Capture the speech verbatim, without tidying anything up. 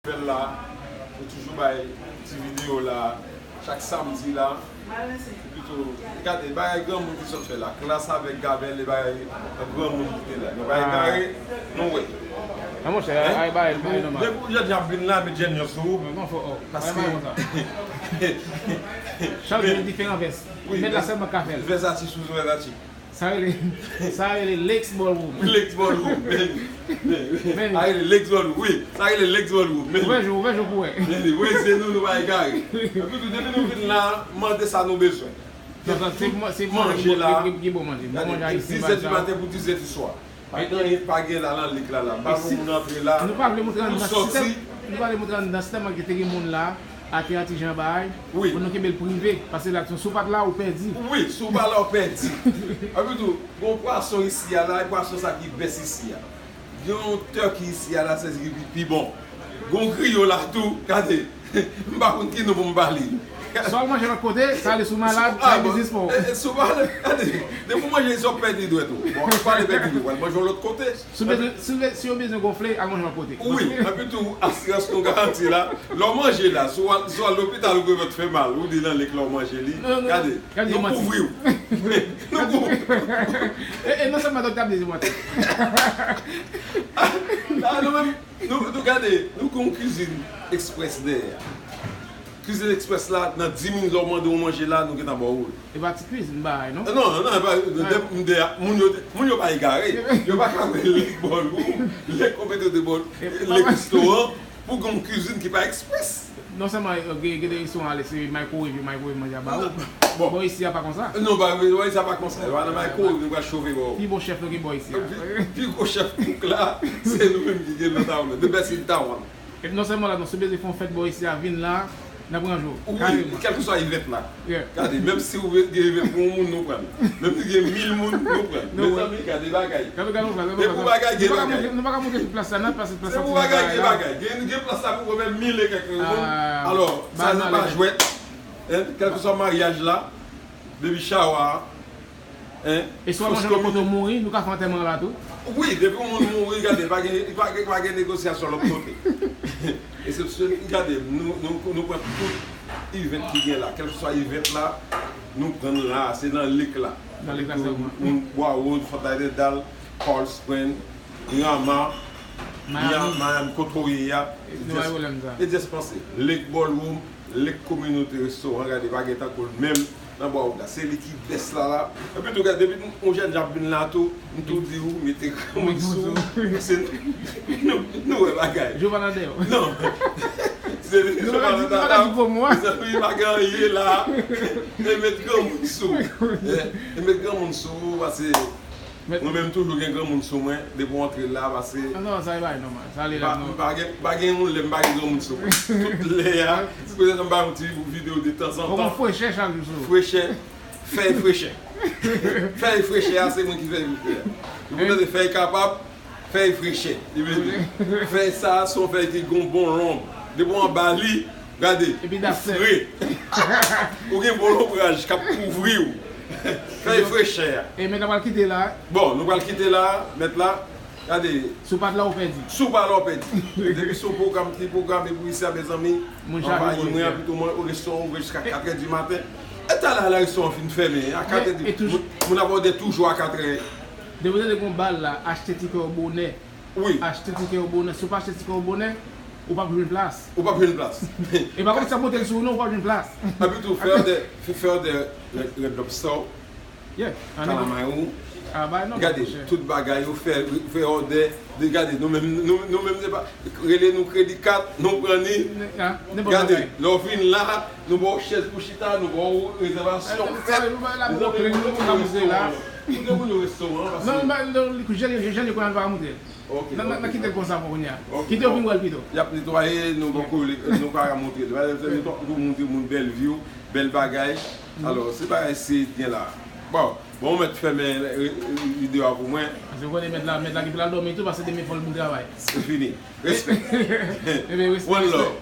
Gavel la, nou toujou bay ti videyo la, chak samdi la. Pito, gade, bagay granmoun ki sot fè la. Klass avèk Gavel, e bagay granmoun ki te la. Nou pa egare, nou wè. Nan monchè, ay bagay, bagay nòmal. Depi w jèn jan ap vin la, met jèn jan sou ou. Paske. Chak jou diferan vès. Li mèt la sèlman ka fè l. Vès atis ou vès atis. Sa rele, sa rele Lakes Ballroom. Lakes Ballroom. Men, men, men. Sa rele Lakes Ballroom, wi. Sa rele Lakes Ballroom. Men, ouvè je w, ouvè je w pou wè. Men, men, voye zye nou, nou pa egare. Epi tou, depi nou vin la, mande sa nou bezwen. Manje la. Gade, dizè di maten pou dizè di swa. Pa gen anyen ki pa gen la nan lik la la. M pa vle moun antre la. Nou sòti. Nou pa vle montre anndan, sèlman ke te gen moun la, atè a ti jan bagay, pou nou kenbe l prive, paske la, si w pa t la, ou pèdi. Wi, si w pa la, w pèdi. Epi tou, gon pwason isi a la, e pwason sa ki bèst isi a. Gen yon turkey isi a la, se ki pi, pi bon. Gon griyo la tou, gade. M pa konn ki non pou m ba li. Sa w manje lòt kote, sa ale sou malad, bay biznis pa w. Si w pa ale, depi w manje isi w ap pèdi dwèt ou. Bon, ou pa ale pèdi dwèt ou, al manje yon lòt kote. Si w bezwen, si w bezwen gonfle, al manje lòt kote. Wi, epi tou, asirans nou garanti la, lè w manje la, si w al, si w al lopital ou gen vant fè mal, ou di nan lik lè w manje li, gade, nou kouvri w. Nou kouvri w. E, e non sèlman doktè ap di se manti. La, nou menm, Nou, nou gade, nou gen yon kwizin eksprès dèyè a. Kwizin eksprès la, nan dis minit lè w mande yon manje la, nou gentan ba w li. E pa ti kwizin bagay non. Non, non, e pa, moun yo, moun yo pa egare. Yo pa ka wè lèk bòl ou, lèk konpetè de bòl, lèk restoran, pou gen yon kwizin ki pa eksprès. Non sèlman gen de restoran ale se microwave yo microwave manje a ba ou. Bò isi a pa konsa. Non, bò isi a pa konsa. Yo pa nan microwave nou pral chofe ba ou. Pi bon chèf nou gen bò isi a. Pi gwo chèf kouk la se nou menm ki gen nan Taiwan. The best in Taiwan. Epi non sèlman la, non, si w bezwen fè yon fèt bò isi a, vin la, n ap ranjwe w. Wi, kèlkeswa event la. Gade, menm si w gen event pou yon moun, nou pran l. Menm si gen mil moun, nou pran l. Mezanmi, gade bagay. Depi pou bagay, gen bagay. Nou pa ka montre tout plas la, nan plas la. Se pou bagay, gen bagay. Gen, gen plas la pou mwen, mil e kèk moun. Alò, sa se pa jwèt. Kèlkeswa maryaj la, baby shower, e si w al manje lòt kote w mouri, nou ka fè antèman la tou. Wi, depi yon moun mouri, gade, pa gen, pa gen, pa gen negosyasyon lòt kote. Eksepsyon, gade, nou, nou, nou pran tout event ki gen la. Kèlkeswa event la, nou pran l la, se nan lik la. Nan lik la sèlman. Moun Bwa Wòd, Fort Lauderdale, Cold Spring, Miramar, Miami, kote w ye a. E just panse, Lake Ballroom, Lake Community Restaurant, gade, pa gen tankou l menm nan Bwa Wòd la. Se li ki best la la. Epi tou, gade, depi yon jèn jan ap vin la tou, m tou di ou, mete granmoun sou ou. Paske nou, nou wè bagay. Jovana dèyè w. Non. Se li, Jovana dèyè w. Mezanmi, pa gen anyen la. E met granmoun sou ou. E met granmoun sou ou, paske Mwen menm toujou gen granmoun sou mwen depi w antre la, paske. Non, sa e bagay nòmal. Sa ale la, non. M pa gen, pa gen yon lè m pa gen granmoun sou mwen. Tout lè a, se pou sa m ba yon ti videyo de tanzantan. Ou gon frechè chak jou sou ou. Frechè, fèy frechè. Fèy frechè a, se mwen ki fèy frechè a. Ou konn tande fèy kapab, fèy frechè. Li vle di, fèy sa a se yon fèy ki gon bon lonb. Depi w anba li, gade, li fre. Ou gen bon lonbraj k ap kouvri w. Fèy frechè a. E mèt la pral kite la. Bon, nou pral kite la, mèt la. Gade. Si w pa t la, ou pèdi. Si w pa la, ou pèdi. Depi se yon pwogram ki pwograme pou isi a, mezanmi, anvayi mwen, pito mwen, restoran ouvri jiska katrè di maten. E talè a, lè restoran fin fèmen, a katrè di, moun ap òdè toujou a katrè. Depi w tande gon bal la, achte tikè w bonè. Wi. Achte tikè w bonè. Si w pa achte tikè w bonè, ou p ap jwenn plas. Ou p ap jwenn plas. E pa kòmsi y ap monte l sou ou non, ou p ap jwenn plas. Epi tou, fè òdè, fè, fè òdè Red, Red Lobster, kalamay ou. Gade, tout bagay ou fè, fè òdè. Gade, nou menm, nou, nou menm se pa, rele nou kredi kat, nou pran ni. Gade, lè w vin la, nou ba w chèz pou chita, nou ba w rezèvasyon fèt. Mezanmi, nou gen moun yo restoran. Nou gen moun yo restoran. Non, non, jan li kounye a, nou pa ka montre l. Nan, nan, nan kite l konsa pou kounye a. Kite yo vin wè l pito. Y ap netwaye, nou poko, nou pa ka montre l. Paske se nou tankou pou montre moun bèl view, bèl bagay. Alò, se bagay se gen la. Bon, bon, ou mèt fèmen videyo a pou mwen. Paske ou konnen mèt la, mèt la gen pou l al dòmi tou, paske demen fò l vin travay. Se fini. Respè. One love.